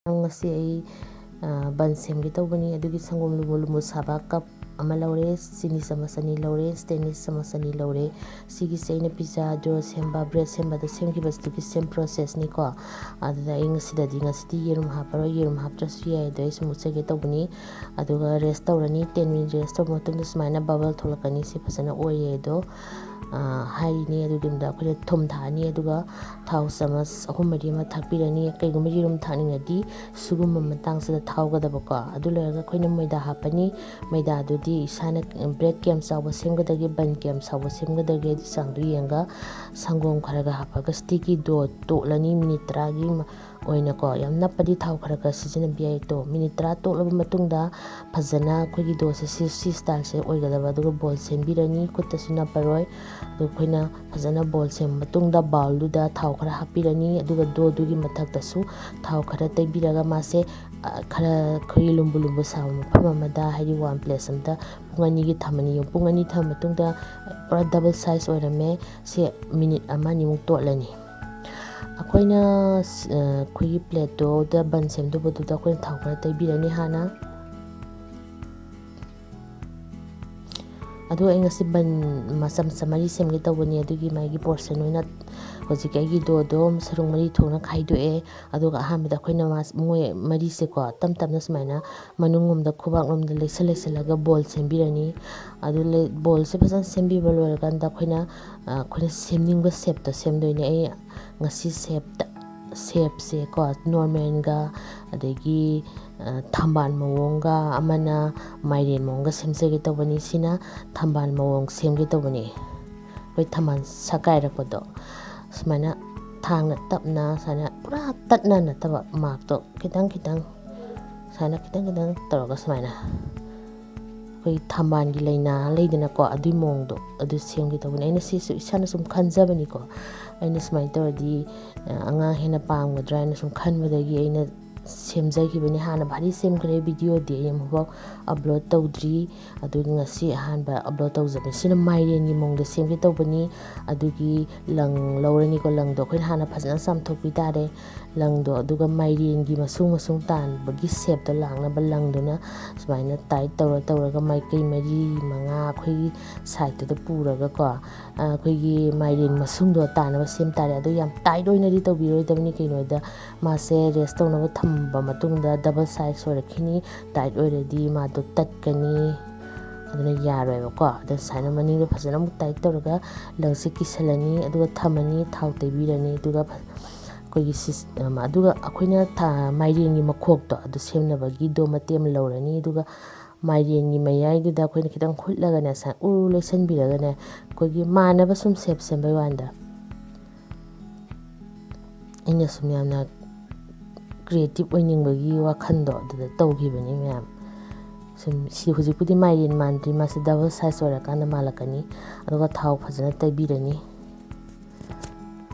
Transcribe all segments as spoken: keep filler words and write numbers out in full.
ꯉꯁꯤ ꯑꯩ ꯕꯟ ꯁꯦꯝꯒꯦ ꯇꯧꯕꯅꯤ꯫ ꯑꯗꯨꯒꯤ ꯁꯪꯒꯣꯝ ꯂꯨꯝꯕꯨ ꯂꯨꯝꯕꯨ ꯁꯥꯕ ꯀꯞ ꯑꯃ ꯂꯧꯔꯦ, ꯆꯤꯅꯤ ꯆꯥꯃꯁ ꯑꯅꯤ ꯂꯧꯔꯦ, ꯁ꯭ꯇꯦꯟꯂꯦꯁ ꯆꯥꯃꯁ ꯑꯅꯤ ꯂꯧꯔꯦ꯫ ꯁꯤꯒꯤꯁꯦ ꯑꯩꯅ ꯄꯤꯖꯥ ꯗꯣ ꯁꯦꯝꯕ, ꯕ꯭ꯔꯦꯗ ꯁꯦꯝꯕꯗ ꯁꯦꯝꯈꯤꯕꯗꯨꯒꯤ ꯁꯦꯝ ꯄ꯭ꯔꯣꯁꯦꯁꯅꯤꯀꯣ꯫ ꯑꯗꯨꯗ ꯑꯩ ꯉꯁꯤꯗꯗꯤ, ꯉꯁꯤꯗꯤ ꯌꯦꯔꯨꯝ ꯍꯥꯞꯄꯔꯣꯏ, ꯌꯦꯔꯨꯝ ꯍꯥꯞꯇ꯭ꯔꯁꯨ ꯌꯥꯏ꯫ ꯑꯗꯣ ꯑꯩ ꯁꯨꯝ ꯎꯠꯆꯒꯦ ꯇꯧꯕꯅꯤ꯫ ꯑꯗꯨꯒ ꯔꯦꯁ ꯇꯧꯔꯅꯤ꯫ ꯇꯦꯟ ꯃꯤꯅꯤꯠ ꯔꯦꯁ ꯇꯧꯕ ꯃꯇꯨꯡꯗ ꯁꯨꯃꯥꯏꯅ ꯕꯕꯜ ꯊꯣꯛꯂꯛꯀꯅꯤ꯫ ꯁꯤ ꯐꯖꯅ ꯑꯣꯏꯔꯦ ꯑꯗꯣ ꯍꯥꯏꯔꯤꯅꯤ꯫ ꯑꯗꯨꯒꯤ ꯃꯇꯨꯡꯗ ꯑꯩꯈꯣꯏꯅ ꯊꯨꯝ ꯊꯥꯛꯑꯅꯤ꯫ ꯑꯗꯨꯒ ꯊꯥꯎ ꯆꯥꯃꯁ ꯑꯍꯨꯝ ꯃꯔꯤ ꯑꯃ ꯊꯥꯛꯄꯤꯔꯅꯤ꯫ ꯀꯩꯒꯨꯝꯕ ꯌꯦꯔꯨꯝ ꯊꯥꯛꯅꯤꯡꯉꯗꯤ ꯁꯤꯒꯨꯝꯕ ꯃꯇꯥꯡꯁꯤꯗ ꯊꯥꯎꯒꯗꯕꯀꯣ꯫ ꯑꯗꯨ ꯂꯣꯏꯔꯒ ꯑꯩꯈꯣꯏꯅ ꯃꯣꯏꯗꯥ ꯍꯥꯞꯄꯅꯤ꯫ ꯃꯣꯏꯗꯥꯗꯨꯗꯤ ꯏꯁꯥꯅ ꯕ꯭ꯔꯦꯗ ꯀꯌꯥꯝ ꯆꯥꯎꯕ ꯁꯦꯝꯒꯗꯒꯦ, ꯕꯟ ꯀꯌꯥꯝ ꯆꯥꯎꯕ ꯁꯦꯝꯒꯗꯒꯦ, ꯑꯗꯨ ꯆꯥꯡꯗꯨ ꯌꯦꯡꯉꯒ ꯁꯪꯒꯣꯝ ꯈꯔꯒ ꯍꯥꯞꯄꯒ ꯁ꯭ꯇꯤꯀꯤ ꯗꯣ ꯇꯣꯠꯂꯅꯤ꯫ ꯃꯤꯅꯤꯠ ꯇꯔꯥꯒꯤ ꯃ-, ꯑꯣꯏꯅꯀꯣ꯫ ꯌꯥꯝ ꯅꯞꯄꯗꯤ ꯊꯥꯎ ꯈꯔ ꯈꯔ ꯁꯤꯖꯤꯟꯅꯕ ꯌꯥꯏ꯫ ꯇꯣ ꯃꯤꯅꯤꯠ ꯇꯔꯥ ꯇꯣꯠꯂꯕ ꯃꯇꯨꯡꯗ ꯐꯖꯅ ꯑꯩꯈꯣꯏꯒꯤ ꯗꯣꯁꯦ ꯁꯤ, ꯁꯤ ꯁ꯭ꯇꯥꯏꯜꯁꯦ ꯑꯣꯏꯒꯗꯕ꯫ ꯑꯗꯨꯒ ꯕꯣꯜ ꯁꯦꯝꯕꯤꯔꯅꯤ, ꯈꯨꯠꯇꯁꯨ ꯅꯞꯄꯔꯣꯏ꯫ ꯑꯗꯨ ꯑꯩꯈꯣꯏꯅ ꯐꯖꯅ ꯕꯣꯜ ꯁꯦꯝꯕ ꯃꯇꯨꯡꯗ ꯕꯥꯎꯜꯗꯨꯗ ꯊꯥꯎ ꯈꯔ ꯍꯥꯞꯄꯤꯔꯅꯤ꯫ ꯑꯗꯨꯒ ꯗꯣꯗꯨꯒꯤ ꯃꯊꯛꯇꯁꯨ ꯊꯥꯎ ꯈꯔ ꯇꯩꯕꯤꯔꯒ ꯃꯥꯁꯦ, ꯑ, ꯈꯔ ꯑꯩꯈꯣꯏꯒꯤ ꯂꯨꯝꯕꯨ ꯂꯨꯝꯕꯨ ꯁꯥꯕ ꯃꯐꯝ ꯑꯃꯗ, ꯍꯥꯏꯗꯤ ꯋꯥꯔꯝ ꯄ꯭ꯂꯦꯁ ꯑꯃꯗ ꯄꯨꯡ ꯑꯅꯤꯒꯤ ꯊꯝꯃꯅꯤ꯫ ꯄꯨꯡ ꯑꯅꯤ ꯊꯝꯃ ꯃꯇꯨꯡꯗ ꯄꯨꯔꯥ ꯗꯕꯜ ꯁꯥꯏꯖ ꯑꯣꯏꯔꯝꯃꯦ꯫ ꯁꯦ ꯃꯤꯅꯤꯠ ꯑꯃ ꯑꯅꯤꯃꯨꯛ ꯇꯣꯠꯂꯅꯤ꯫ ꯑꯩꯈꯣꯏꯅ, ꯑ, ꯑꯩꯈꯣꯏꯒꯤ ꯄ꯭ꯂꯦꯠꯇꯨꯗ ꯕꯟ ꯁꯦꯝꯗꯧꯕꯗꯨꯗ ꯑꯩꯈꯣꯏꯅ ꯊꯥꯎ ꯈꯔ ꯇꯩꯕꯤꯔꯅꯤ ꯍꯥꯟꯅ꯫ ꯑꯗꯨꯒ ꯑꯩ ꯉꯁꯤ ꯕꯟ ꯃꯆꯥ ꯃꯆꯥ ꯃꯔꯤ ꯁꯦꯝꯒꯦ ꯇꯧꯕꯅꯤ꯫ ꯑꯗꯨꯒꯤ ꯃꯥꯒꯤ ꯄꯣꯔꯁꯟ ꯑꯣꯏꯅ ꯍꯧꯖꯤꯛꯀꯤ ꯑꯩꯒꯤ ꯗꯣꯗꯣ ꯁꯔꯨꯛ ꯃꯔꯤ ꯊꯣꯛꯅ ꯈꯥꯏꯗꯣꯛꯑꯦ꯫ ꯑꯗꯨꯒ ꯑꯍꯥꯟꯕꯗ ꯑꯩꯈꯣꯏꯅ ꯃꯥꯁ-, ꯃꯣꯏ ꯃꯔꯤꯁꯦꯀꯣ ꯇꯞ ꯇꯞꯅ ꯁꯨꯃꯥꯏꯅ ꯃꯅꯨꯡꯂꯣꯝꯗ, ꯈꯨꯕꯥꯛꯂꯣꯝꯗ ꯂꯩꯁꯜ ꯂꯩꯁꯜꯂꯒ ꯕꯣꯜ ꯁꯦꯝꯕꯤꯔꯅꯤ꯫ ꯑꯗꯨ ꯂꯩ-, ꯕꯣꯜꯁꯦ ꯐꯖꯅ ꯁꯦꯝꯕꯤꯕ ꯂꯣꯏꯔꯀꯥꯟꯗ ꯑꯩꯈꯣꯏꯅ, ꯑ, ꯑꯩꯈꯣꯏꯅ ꯁꯦꯝꯅꯤꯡꯕ ꯁꯦꯞꯇ ꯁꯦꯝꯗꯣꯏꯅꯦ꯫ ꯑꯩ ꯉꯁꯤ ꯁꯦꯞꯇ, ꯁꯦꯞꯁꯦꯀꯣ, ꯅꯣꯔꯃꯦꯜꯒ, ꯑꯗꯒꯤ, ꯑ, ꯊꯝꯕꯥꯜ ꯃꯑꯣꯡꯒ, ꯑꯃꯅ ꯃꯥꯏꯔꯦꯟ ꯃꯑꯣꯡꯒ ꯁꯦꯝꯖꯒꯦ ꯇꯧꯕꯅꯤ꯫ ꯁꯤꯅ ꯊꯝꯕꯥꯜ ꯃꯑꯣꯡ ꯁꯦꯝꯒꯦ ꯇꯧꯕꯅꯤ꯫ ꯑꯩꯈꯣꯏ ꯊꯝꯕꯥꯜ ꯁꯛꯀꯥꯏꯔꯛꯄꯗꯣ ꯁꯨꯃꯥꯏꯅ ꯊꯥꯡꯅ ꯇꯞꯅ ꯁꯨꯃꯥꯏꯅ ꯄꯨꯔꯥ ꯇꯠꯅ ꯅꯠꯇꯕ, ꯃꯥꯔꯛꯇꯣ ꯈꯤꯇꯪ ꯈꯤꯇꯪ ꯁꯨꯃꯥꯏꯅ ꯈꯤꯇꯪ ꯈꯤꯇꯪ ꯇꯧꯔꯒ ꯁꯨꯃꯥꯏꯅ ꯑꯩꯈꯣꯏ ꯊꯝꯕꯥꯜꯒꯤ ꯂꯩꯅꯥ ꯂꯩꯗꯅꯀꯣ, ꯑꯗꯨꯒꯤ ꯃꯑꯣꯡꯗꯣ ꯑꯗꯨ ꯁꯦꯝꯒꯦ ꯇꯧꯕꯅꯤ꯫ ꯑꯩꯅ ꯁꯤꯁꯨ ꯏꯁꯥꯅ ꯁꯨꯝ ꯈꯟꯖꯕꯅꯤꯀꯣ꯫ ꯑꯩꯅ ꯁꯨꯃꯥꯏꯅ ꯇꯧꯔꯗꯤ, ꯑ, ꯑꯉꯥꯡ ꯍꯦꯟꯅ ꯄꯥꯝꯒꯗ꯭ꯔꯥ ꯍꯥꯏꯅ ꯁꯨꯝ ꯈꯟꯕꯗꯒꯤ ꯑꯩꯅ ꯁꯦꯝꯖꯈꯤꯕꯅꯤ꯫ ꯍꯥꯟꯅ ꯚꯥꯔꯤ ꯁꯦꯝꯈ꯭ꯔꯦ, ꯚꯤꯗꯤꯑꯣꯗꯤ ꯑꯩ ꯑꯃꯨꯛꯐꯥꯎ ꯑꯞꯂꯣꯗ ꯇꯧꯗ꯭ꯔꯤ꯫ ꯑꯗꯨꯒꯤ ꯉꯁꯤ ꯑꯍꯥꯟꯕ ꯑꯞꯂꯣꯗ ꯇꯧꯖꯕꯅꯤ꯫ ꯁꯤꯅ ꯃꯥꯏꯔꯦꯟꯒꯤ ꯃꯑꯣꯡꯗ ꯁꯦꯝꯒꯦ ꯇꯧꯕꯅꯤ꯫ ꯑꯗꯨꯒꯤ ꯂꯪ ꯂꯧꯔꯅꯤꯀꯣ꯫ ꯂꯪꯗꯣ ꯑꯩꯈꯣꯏꯅ ꯍꯥꯟꯅ ꯐꯖꯅ ꯆꯥꯝꯊꯣꯛꯄꯤ ꯇꯥꯔꯦ꯫ ꯂꯪꯗꯣ, ꯑꯗꯨꯒ ꯃꯥꯏꯔꯦꯟꯒꯤ ꯃꯁꯨꯡ ꯃꯁꯨꯡ ꯇꯥꯟꯕꯒꯤ ꯁꯦꯞꯇꯣ ꯂꯥꯛꯅꯕ ꯂꯪꯗꯨꯅ ꯁꯨꯃꯥꯏꯅ ꯇꯥꯏꯠ ꯇꯧꯔ ꯇꯧꯔꯒ ꯃꯥꯏꯀꯩ ꯃꯔꯤ ꯃꯉꯥ ꯑꯩꯈꯣꯏꯒꯤ ꯁꯥꯏꯠꯇꯨꯗ ꯄꯨꯔꯒꯀꯣ, ꯑꯩꯈꯣꯏꯒꯤ ꯃꯥꯏꯔꯦꯟ ꯃꯁꯨꯡꯗꯣ ꯇꯥꯅꯕ ꯁꯦꯝ ꯇꯥꯔꯦ꯫ ꯑꯗꯣ ꯌꯥꯝ ꯇꯥꯏꯠ ꯑꯣꯏꯅꯗꯤ ꯇꯧꯕꯤꯔꯣꯏꯗꯕꯅꯤ, ꯀꯩꯅꯣꯗ ꯃꯥꯁꯦ ꯔꯦꯁ ꯇꯧꯅꯕ ꯊꯝꯕ ꯃꯇꯨꯡꯗ ꯗꯕꯜ ꯁꯥꯏꯖ ꯑꯣꯏꯔꯛꯈꯤꯅꯤ꯫ ꯇꯥꯏꯠ ꯑꯣꯏꯔꯗꯤ ꯃꯥꯗꯣ ꯇꯠꯀꯅꯤ, ꯑꯗꯨꯅ ꯌꯥꯔꯣꯏꯕꯀꯣ꯫ ꯑꯗꯣ ꯁꯨꯃꯥꯏꯅ ꯃꯅꯤꯡꯗꯣ ꯐꯖꯅ ꯑꯃꯨꯛ ꯇꯥꯏꯠ ꯇꯧꯔꯒ ꯂꯪꯁꯦ ꯀꯤꯁꯜꯂꯅꯤ, ꯑꯗꯨꯒ ꯊꯝꯃꯅꯤ, ꯊꯥꯎ ꯇꯩꯕꯤꯔꯅꯤ, ꯑꯗꯨꯒ ꯑꯩꯈꯣꯏꯒꯤ ꯁꯤꯁ-, ꯑꯗꯨꯒ ꯑꯩꯈꯣꯏꯅ ꯊꯥ-, ꯃꯥꯏꯔꯦꯟꯒꯤ ꯃꯈꯣꯛꯇꯣ ꯑꯗꯨ ꯁꯦꯝꯅꯕꯒꯤ ꯗꯣ ꯃꯇꯦꯛ ꯑꯃ ꯂꯧꯔꯅꯤ꯫ ꯑꯗꯨꯒ ꯃꯥꯏꯔꯦꯟꯒꯤ ꯃꯌꯥꯏꯗꯨꯗ ꯑꯩꯈꯣꯏꯅ ꯈꯤꯇꯪ ꯍꯨꯠꯂꯒꯅꯦ, ꯁꯨꯃꯥꯏꯅ ꯎꯔꯨ ꯂꯩꯁꯟꯕꯤꯔꯒꯅꯦ, ꯑꯩꯈꯣꯏꯒꯤ ꯃꯥꯟꯅꯕ ꯁꯨꯝ ꯁꯦꯞ ꯁꯦꯝꯕꯩ ꯋꯥꯅꯤꯗ꯫ ꯑꯩꯅ ꯁꯨꯝ ꯌꯥꯝꯅ ꯀ꯭ꯔꯤꯌꯦꯇꯤꯞ ꯑꯣꯏꯅꯤꯡꯕꯒꯤ ꯋꯥꯈꯜꯗꯣ ꯑꯗꯨꯗ ꯇꯧꯈꯤꯕꯅꯤ ꯃꯌꯥꯝ꯫ ꯁꯨꯝ ꯁꯤ ꯍꯧꯖꯤꯛꯄꯨꯗꯤ ꯃꯥꯏꯔꯦꯟ ꯃꯥꯟꯗ꯭ꯔꯤ, ꯃꯥꯁꯤ ꯗꯕꯜ ꯁꯥꯏꯖ ꯑꯣꯏꯔꯀꯥꯟꯗ ꯃꯥꯜꯂꯛꯀꯅꯤ꯫ ꯑꯗꯨꯒ ꯊꯥꯎ ꯐꯖꯅ ꯇꯩꯕꯤꯔꯅꯤ꯫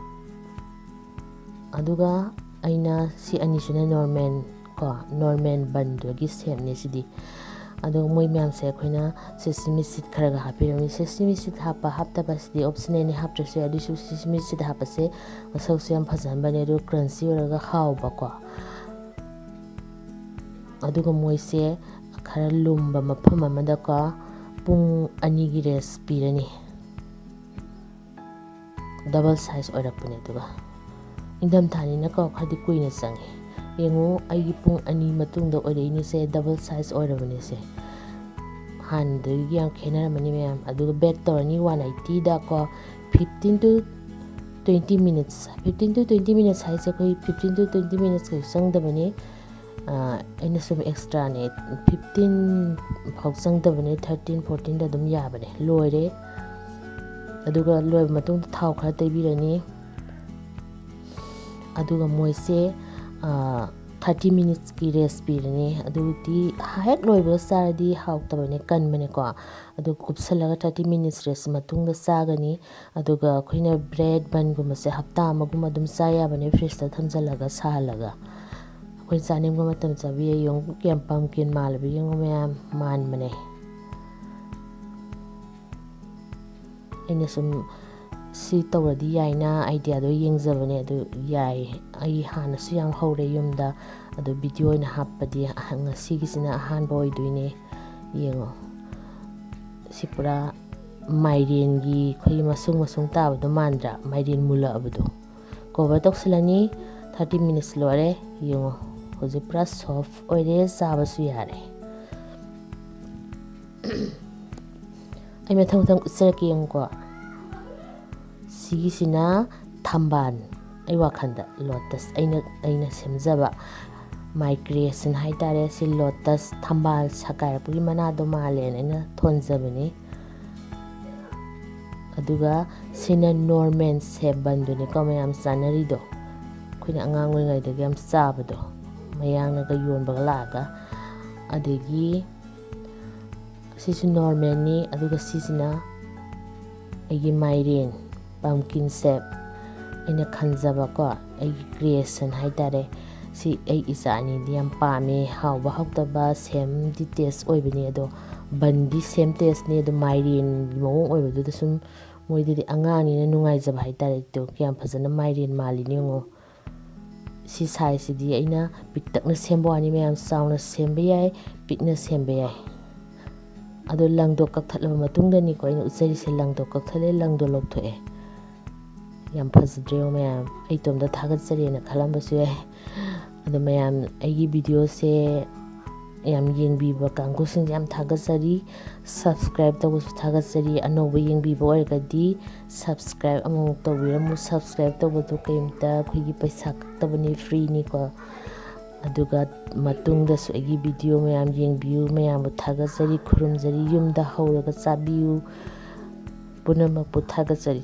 ꯑꯗꯨꯒ ꯑꯩꯅ ꯁꯤ ꯑꯅꯤꯁꯤꯅ ꯅꯣꯔꯃꯦꯜ ꯀꯣ, ꯅꯣꯔꯃꯦꯜ ꯕꯟꯗꯨꯒꯤ ꯁꯦꯞꯅꯦ ꯁꯤꯗꯤ꯫ ꯑꯗꯨꯒ ꯃꯣꯏ ꯃꯌꯥꯝꯁꯦ ꯑꯩꯈꯣꯏꯅ ꯁꯦꯁꯃꯤ ꯁꯤꯠ ꯈꯔꯒ ꯍꯥꯞꯄꯤꯔꯝꯃꯤ꯫ ꯁꯦꯁꯃꯤ ꯁꯤꯠ ꯍꯥꯞꯄ ꯍꯥꯞꯇꯕ ꯁꯤꯗꯤ ꯑꯣꯞꯁꯅꯦꯜꯅꯤ, ꯍꯥꯞꯇ꯭ꯔꯁꯨ ꯌꯥꯏ꯫ ꯑꯗꯨꯏꯁꯨ ꯁꯦꯁꯃꯤ ꯁꯤꯠ ꯍꯥꯞꯄꯁꯦ ꯃꯁꯛꯁꯨ ꯌꯥꯝ ꯐꯖꯍꯟꯕꯅꯦ, ꯑꯗꯨꯒ ꯀ꯭ꯔꯟꯆꯤ ꯑꯣꯏꯔꯒ ꯍꯥꯎꯕꯀꯣ꯫ ꯑꯗꯨꯒ ꯃꯣꯏꯁꯦ ꯈꯔ ꯂꯨꯝꯕ ꯃꯐꯝ ꯑꯃꯗꯀꯣ ꯄꯨꯡ ꯑꯅꯤꯒꯤ ꯔꯦꯁ ꯄꯤꯔꯅꯤ꯫ ꯗꯕꯜ ꯁꯥꯏꯖ ꯑꯣꯏꯔꯛꯄꯅꯦ꯫ ꯑꯗꯨꯒ ꯏꯪꯊꯝꯊꯥꯅꯤꯅꯀꯣ ꯈꯔꯗꯤ ꯀꯨꯏꯅ ꯆꯪꯉꯦ꯫ ꯌꯦꯡꯉꯨ, ꯑꯩꯒꯤ ꯄꯨꯡ ꯑꯅꯤ ꯃꯇꯨꯡꯗ ꯑꯣꯏꯔꯛꯏꯅꯤꯁꯦ, ꯗꯕꯜ ꯁꯥꯏꯖ ꯑꯣꯏꯔꯕꯅꯤꯁꯦ꯫ ꯍꯥꯟꯅꯗꯒꯤ ꯌꯥꯝ ꯈꯦꯠꯅꯔꯝꯃꯅꯤ ꯃꯌꯥꯝ꯫ ꯑꯗꯨꯒ ꯕꯦꯛ ꯇꯧꯔꯅꯤ one ꯑꯩꯠꯇꯤꯗꯀꯣ, fifteen to twenty minutes꯫ Fifteen to twenty minutes ꯍꯥꯏꯁꯦ ꯑꯩꯈꯣꯏ fifteen to twenty minutes ꯀꯩꯁꯨ ꯆꯪꯗꯕꯅꯤ꯫ ꯑꯩꯅ ꯁꯨꯝ ꯑꯦꯛꯁꯇ꯭ꯔꯥꯅꯦ, fifteen ꯐꯥꯎ ꯆꯪꯗꯕꯅꯦ, thirteen, fourteenꯗ ꯑꯗꯨꯝ ꯌꯥꯕꯅꯦ꯫ ꯂꯣꯏꯔꯦ꯫ ꯑꯗꯨꯒ ꯂꯣꯏꯔꯕ ꯃꯇꯨꯡꯗ ꯊꯥꯎ ꯈꯔ ꯇꯩꯕꯤꯔꯅꯤ꯫ ꯑꯗꯨꯒ ꯃꯣꯏꯁꯦ thirty minutesꯀꯤ ꯔꯦꯁ ꯄꯤꯔꯅꯤ꯫ ꯑꯗꯨꯗꯤ ꯍꯦꯛ ꯂꯣꯏꯕꯒ ꯆꯥꯔꯗꯤ ꯍꯥꯎꯇꯕꯅꯦ, ꯀꯟꯕꯅꯦꯀꯣ꯫ ꯑꯗꯨ ꯀꯨꯞꯁꯜꯂꯒ thirty minutes rest ꯃꯇꯨꯡꯗ ꯆꯥꯒꯅꯤ꯫ ꯑꯗꯨꯒ ꯑꯩꯈꯣꯏꯅ ꯕ꯭ꯔꯦꯗ, ꯕꯟꯒꯨꯝꯕꯁꯦ ꯍꯞꯇꯥ ꯑꯃꯒꯨꯝꯕ ꯑꯗꯨꯝ ꯆꯥ ꯌꯥꯕꯅꯦ, ꯐ꯭ꯔꯤꯖꯇ ꯊꯝꯖꯤꯜꯂꯒ ꯁꯥꯍꯜꯂꯒ꯫ ꯑꯩꯈꯣꯏꯅ ꯆꯥꯅꯤꯡꯕ ꯃꯇꯝꯗ ꯆꯥꯕ ꯌꯥꯏ꯫ ꯌꯦꯡꯉꯨ, ꯀꯌꯥꯝ ꯄꯝꯀꯤꯟ ꯃꯥꯜꯂꯕ ꯌꯦꯡꯉꯨ ꯃꯌꯥꯝ, ꯃꯥꯟꯕꯅꯦ꯫ ꯑꯩꯅ ꯁꯨꯝ ꯁꯤ ꯇꯧꯔꯗꯤ ꯌꯥꯏꯅ ꯑꯥꯏꯗꯤꯌꯥꯗꯣ ꯌꯦꯡꯖꯕꯅꯦ꯫ ꯑꯗꯨ ꯌꯥꯏ, ꯑꯩ ꯍꯥꯟꯅꯁꯨ ꯌꯥꯝ ꯍꯧꯔꯦ ꯌꯨꯝꯗ꯫ ꯑꯗꯣ ꯚꯤꯗꯤꯑꯣ ꯑꯣꯏꯅ ꯍꯥꯞꯄꯗꯤ ꯑꯍ-, ꯉꯁꯤꯒꯤꯁꯤꯅ ꯑꯍꯥꯟꯕ ꯑꯣꯏꯗꯣꯏꯅꯦ꯫ ꯌꯦꯡꯉꯣ, ꯁꯤ ꯄꯨꯔꯥ ꯃꯥꯏꯔꯦꯟꯒꯤ ꯑꯩꯈꯣꯏꯒꯤ ꯃꯁꯨꯡ ꯃꯁꯨꯡ ꯇꯥꯕꯗꯣ ꯃꯥꯟꯗ꯭ꯔꯥ? ꯃꯥꯏꯔꯦꯟ ꯃꯨꯜꯂꯛꯑꯕꯗꯣ꯫ ꯀꯣꯚꯔ ꯇꯧꯁꯤꯜꯂꯅꯤ꯫ ꯊꯥꯔꯇꯤ ꯃꯤꯅꯤꯠꯁ ꯂꯣꯏꯔꯦ꯫ ꯌꯦꯡꯉꯣ, ꯍꯧꯖꯤꯛ ꯄꯨꯔꯥ ꯁꯣꯐ ꯑꯣꯏꯔꯦ, ꯆꯥꯕꯁꯨ ꯌꯥꯔꯦ꯫ ꯑꯩ ꯃꯊꯪ ꯃꯊꯪ ꯎꯠꯆꯔꯛꯀꯦ, ꯌꯦꯡꯉꯨꯀꯣ꯫ ꯁꯤꯒꯤꯁꯤꯅ ꯊꯝꯕꯥꯜ, ꯑꯩ ꯋꯥꯈꯜꯗ ꯂꯣꯇꯁ, ꯑꯩꯅ, ꯑꯩꯅ ꯁꯦꯝꯖꯕ, my creation ꯍꯥꯏꯇꯥꯔꯦ꯫ ꯁꯤ ꯂꯣꯇꯁ ꯊꯝꯕꯥꯜ ꯁꯀꯥꯏꯔꯛꯄꯒꯤ ꯃꯅꯥꯗꯣ ꯃꯥꯜꯂꯦꯅ ꯑꯩꯅ ꯊꯣꯟꯖꯕꯅꯤ꯫ ꯑꯗꯨꯒ ꯁꯤꯅ ꯅꯣꯔꯃꯦꯟ ꯁꯦꯞ ꯕꯟꯗꯨꯅꯤꯀꯣ ꯃꯌꯥꯝ ꯆꯥꯅꯔꯤꯗꯣ, ꯑꯩꯈꯣꯏꯅ ꯑꯉꯥꯡ ꯑꯣꯏꯔꯤꯉꯩꯗꯒꯤ ꯌꯥꯝ ꯆꯥꯕꯗꯣ, ꯃꯌꯥꯡꯅꯒ ꯌꯣꯟꯕꯒ ꯂꯥꯛꯑꯒ꯫ ꯑꯗꯒꯤ ꯁꯤꯁꯨ ꯅꯣꯔꯃꯦꯟꯅꯤ꯫ ꯑꯗꯨꯒ ꯁꯤꯁꯤꯅ ꯑꯩꯒꯤ ꯃꯥꯏꯔꯦꯟ, ꯄꯝꯀꯤꯟ ꯁꯦꯞ, ꯑꯩꯅ ꯈꯟꯖꯕꯀꯣ, ꯑꯩꯒꯤ creation ꯍꯥꯏꯇꯥꯔꯦ꯫ ꯁꯤ ꯑꯩ ꯏꯆꯥ ꯑꯅꯤꯗꯤ ꯌꯥꯝ ꯄꯥꯝꯃꯦ꯫ ꯍꯥꯎꯕ ꯍꯥꯎꯇꯕ ꯁꯦꯝꯗꯤ ꯇꯦꯁ ꯑꯣꯏꯕꯅꯤ, ꯑꯗꯣ ꯕꯟꯗꯤ ꯁꯦꯝ ꯇꯦꯁꯅꯤ꯫ ꯑꯗꯣ ꯃꯥꯏꯔꯦꯟꯒꯤ ꯃꯑꯣꯡ ꯑꯣꯏꯕꯗꯨꯗ ꯁꯨꯝ ꯃꯣꯏꯗꯗꯤ ꯑꯉꯥꯡꯅꯤꯅ ꯅꯨꯡꯉꯥꯏꯖꯕ ꯍꯥꯏꯇꯥꯔꯦ꯫ ꯑꯗꯣ ꯀꯌꯥꯝ ꯐꯖꯅ ꯃꯥꯏꯔꯦꯟ ꯃꯥꯜꯂꯤꯅꯣ ꯌꯦꯡꯉꯣ꯫ ꯁꯤ ꯁꯥꯏꯖꯁꯤꯗꯤ ꯑꯩꯅ ꯄꯤꯛꯇꯛꯅ ꯁꯦꯝꯕ ꯋꯥꯅꯤ, ꯃꯌꯥꯝ ꯆꯥꯎꯅ ꯁꯦꯝꯕ ꯌꯥꯏ, ꯄꯤꯛꯅ ꯁꯦꯝꯕ ꯌꯥꯏ꯫ ꯑꯗꯣ ꯂꯪꯗꯣ ꯀꯛꯊꯠꯂꯕ ꯃꯇꯨꯡꯗꯅꯤꯀꯣ ꯑꯩꯅ ꯎꯠꯆꯔꯤꯁꯦ꯫ ꯂꯪꯗꯣ ꯀꯛꯊꯠꯂꯦ, ꯂꯪꯗꯣ ꯂꯧꯊꯣꯛꯑꯦ꯫ ꯌꯥꯝ ꯐꯖꯗ꯭ꯔꯣ ꯃꯌꯥꯝ? ꯑꯩ ꯏꯇꯣꯝꯇ ꯊꯥꯒꯠꯆꯔꯤꯅ ꯈꯜꯂꯝꯕꯁꯨ ꯌꯥꯏ꯫ ꯑꯗꯣ ꯃꯌꯥꯝ ꯑꯩꯒꯤ ꯚꯤꯗꯤꯑꯣꯁꯦ ꯌꯥꯝ ꯌꯦꯡꯕꯤꯕ ꯀꯥꯡꯕꯨꯁꯤꯡꯁꯦ ꯌꯥꯝ ꯊꯥꯒꯠꯆꯔꯤ꯫ Subscribe ꯇꯧꯕꯁꯨ ꯊꯥꯒꯠꯆꯔꯤ꯫ ꯑꯅꯧꯕ ꯌꯦꯡꯕꯤꯕ ꯑꯣꯏꯔꯒꯗꯤ subscribe ꯑꯃꯨꯛ ꯇꯧꯕꯤꯔꯝꯃꯨ꯫ Subscribe ꯇꯧꯕꯗꯨ ꯀꯔꯤꯝꯇ ꯑꯩꯈꯣꯏꯒꯤ ꯄꯩꯁꯥ ꯀꯛꯇꯕꯅꯤ, ꯐ꯭ꯔꯤꯅꯤꯀꯣ꯫ ꯑꯗꯨꯒ ꯃꯇꯨꯡꯗꯁꯨ ꯑꯩꯒꯤ ꯚꯤꯗꯤꯑꯣ ꯃꯌꯥꯝ ꯌꯦꯡꯕꯤꯌꯨ꯫ ꯃꯌꯥꯝꯕꯨ ꯊꯥꯒꯠꯆꯔꯤ, ꯈꯨꯔꯨꯝꯖꯔꯤ꯫ ꯌꯨꯝꯗ ꯍꯧꯔꯒ ꯆꯥꯕꯤꯌꯨ꯫ ꯄꯨꯝꯅꯃꯛꯄꯨ ꯊꯥꯒꯠꯆꯔꯤ꯫